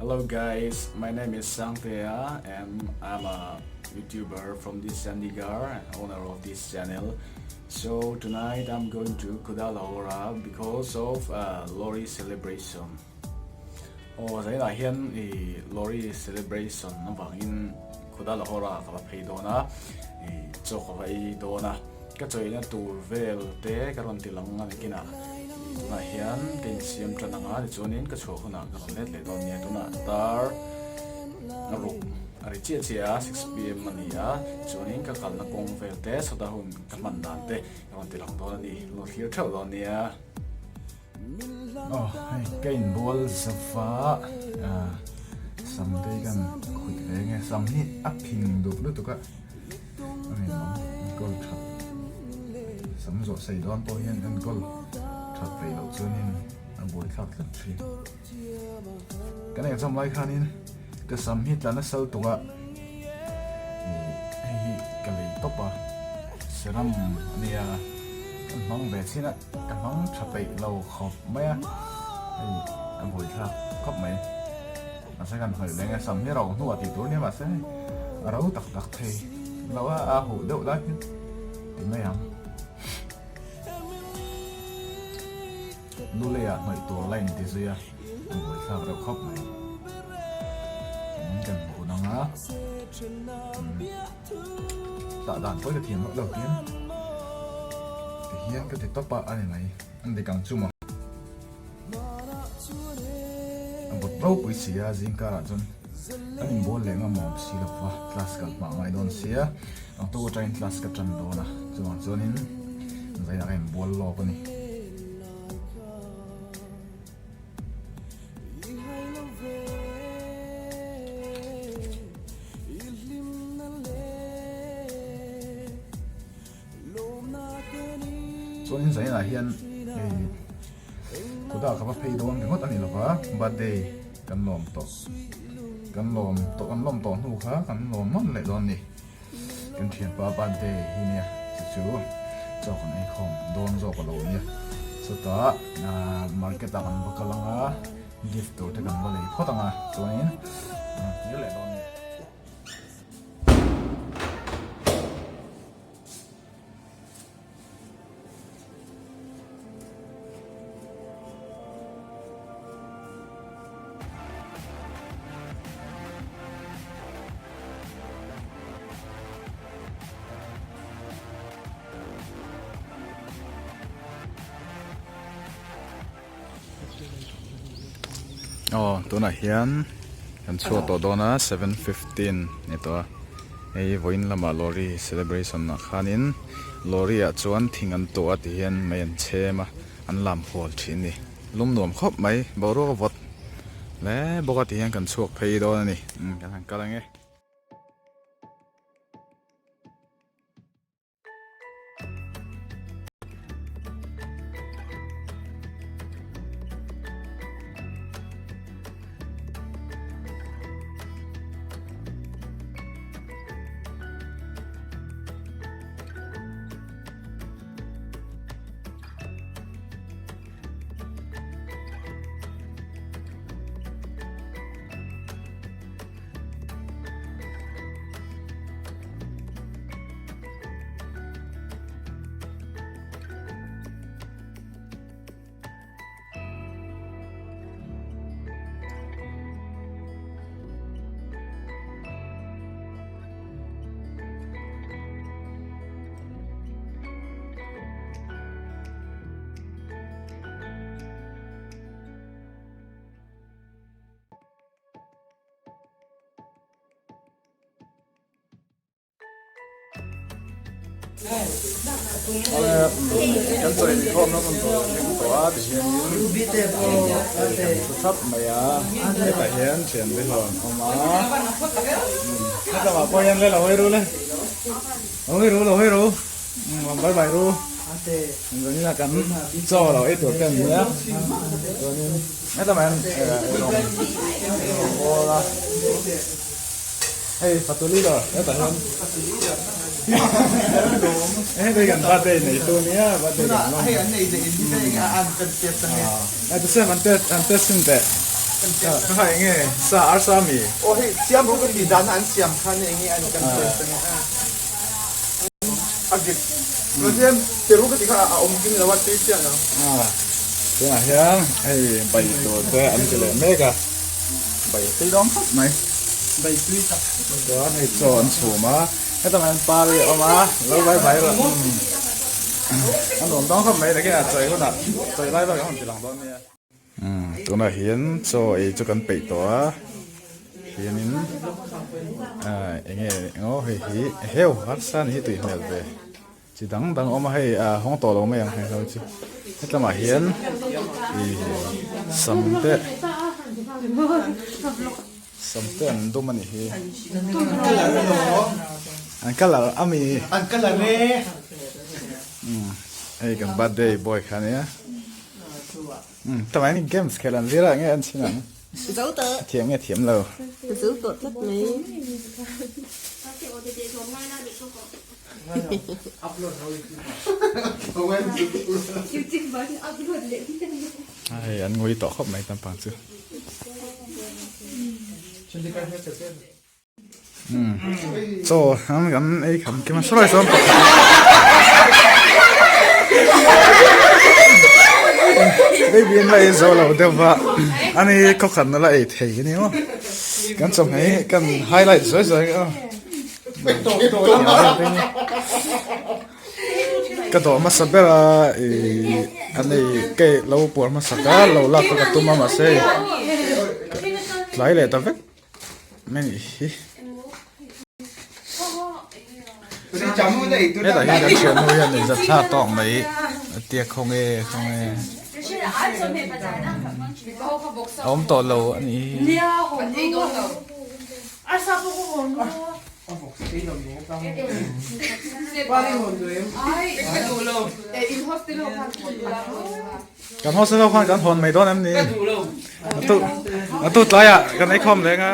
Hello guys, my name is Sangtea and I'm a YouTuber from this Chandigarh and owner of this channel. So tonight I'm going to Khuda Lahore because of uh, Lohri celebration. Aw zainah hian i Lohri celebration avangin Khuda Lahore ka va phei dawn a, i chaw ka va ei dawn a. Ka chawina tur vel te ka rawn ti lang a nikinah tunah hian ka insiam tan ang a tichuanin ka chhuah hunah ka rawn let leh dawn nia tunah tar a ruk a ri chiah chiah a 6pm a ni a tichuanin ka kalna kawng vel te sawta hun ka hman dan te ka rawn ti lang dawn a ni lo thlir theuh dawn nia. Aw hei ka inbual zava sam te hi kan khuih ve nge sam hi a phing duh lutuk a. A rinawm enkawl that sam zawh sei dawn pawh hian enkawl that peih loh chuanin a buai thlak tlat thin. Kan exam lai khanin ka sam hi tla nasa lutuk a, ih hei hi ka lei tawp a, serum a nia kan hmang ve chin a, ka hmang tha peih lo khawp mai a, hei a buai thlak khawp mai. Mahse kan hawih leng e, sam hi ro hnuah tih tur nia mahse hei a ro tak tak thei lo a, a huh deuh lai hian ti mai ang. Luleiah hnawih tur la inti zui a, a buaithlak reuh khawp mai. Kan bun ang a, tah dan pawh hi ka thiam loh lo hian tihian ka ti tawp a a ni mai, an dik ang chu maw. A vawt ropui si a zing karah chuan an inbual leh ngam awm si lo va class kal hma a ngai dawn sia ang tu atangin class ka tan dawn a chuvang chuanin zainah ka inbual lawk a ni. Chuanin zainah hian hei kutah ka va phei dawn ringawt a ni lova birthday kan lawm tawh kan lawm tawh kan lawm tawh hnu kha kan lawm nawn leh dawn a ni kan thianpa birthday hi nia chu chu chaw kan ei khawm dawn zawk a lo nia chutah ah market ah kan va kal ang a gift tur te kan va lei phawt ang a chuanin kir leh dawn a ni. Aw tunah hian kan chhuak tawh dawn a 7:15 ni tawh a hei vawiin lamah lorry celebration ah khanin lorry ah chuan thing an tuah a ti hian mei an chhem a an lam hual thin a ni lum nuam khawp mai boruak a vawt hle bawk a ti hian kan chhuak phei dawn a ni kan han kal ang e. Kan chaw inkhawmna hmun tur a thleng tawh a tihianin kan thu thap mai a hetah hian thian te ho an awm a hetlangah pawh hian le lo hawi ru le lo hawi ru lo hawi ru bye bye ru zanin a kan chaw lo ei tur te an nia chuanin hetlangah hian eirawng eirawng bawl a. Hei fatu leader hetah hian hei hei kan birthday nei tu nia birthday kan lawm hei an nei leh in hi te eng a an kan test ange ai tu sem an test an test sin teh. Kha enge sa arsa mi? Aw hei siam ru ka tih dan an siam khan enge an kan sawi ta nge a. A dik. Mahse peru ka tih kha a awm kim lo a tui chiah lo. Tunah hian hei bai tur te an ti leh mek a, bai tui dawn khawp mai. Bai tui tak. Chuan hei chaw an chhum a, hetah hian pari a awm a, lo vai vai rawh. A nuam dawn khawp mai nakinah chawi hunah chawi lai vel kan rawn ti lang dawn nia. Tunah hian chaw ei chu kan peih tawh a hianin eng nge aw hei hi eheu harsa ni hi tui hmel ve chi dang dang a awm a hei a hawng tawh lo mai ang hei ho chu hetlamah hian ih sam te sam te an dum a nih hi an colour ami an colour e hei kan birthday boy kha ania. Tamai ni games khel an zir a nge an chhin ang. A thiam nge thiam lo. Zo tawh tlat mai. Hei an ngui tawh khawp mai tampang chu. Chaw an kan ei kham kim a sawi sawn pakhat baby an la ei zo lo deuh va ani khawkhat na la ei thei a ni maw kan chawhmeh hi kan highlight zuai zuai a ka dawh hmasa ber a ih an ei kei lo puar hmasa ka lo lak ka tum a mahse tlai leh ta vek. Many hi. Hetah hian kan thiannu hian nuihzat thlak tawk mai a tia khaw nge khaw nge a awm tawh lo a nih hi. Kan hostel ho khan kan hawn mai dawn em ni? A tu tlaiah kan ei khawm leng a.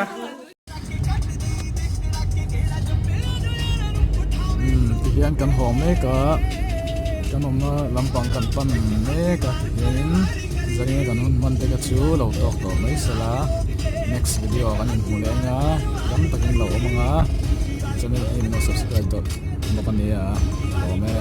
Tihian kan haw mek a, kan awmna lampang kan pan mek a tihianin zaninga kan hun hman te kha chu lo tawk tawh mai sela next video ah kan inhmu leh ang a, tam takin lo awm ang a, channel hi min lo subscribe tawh bawk a nia, lawm e.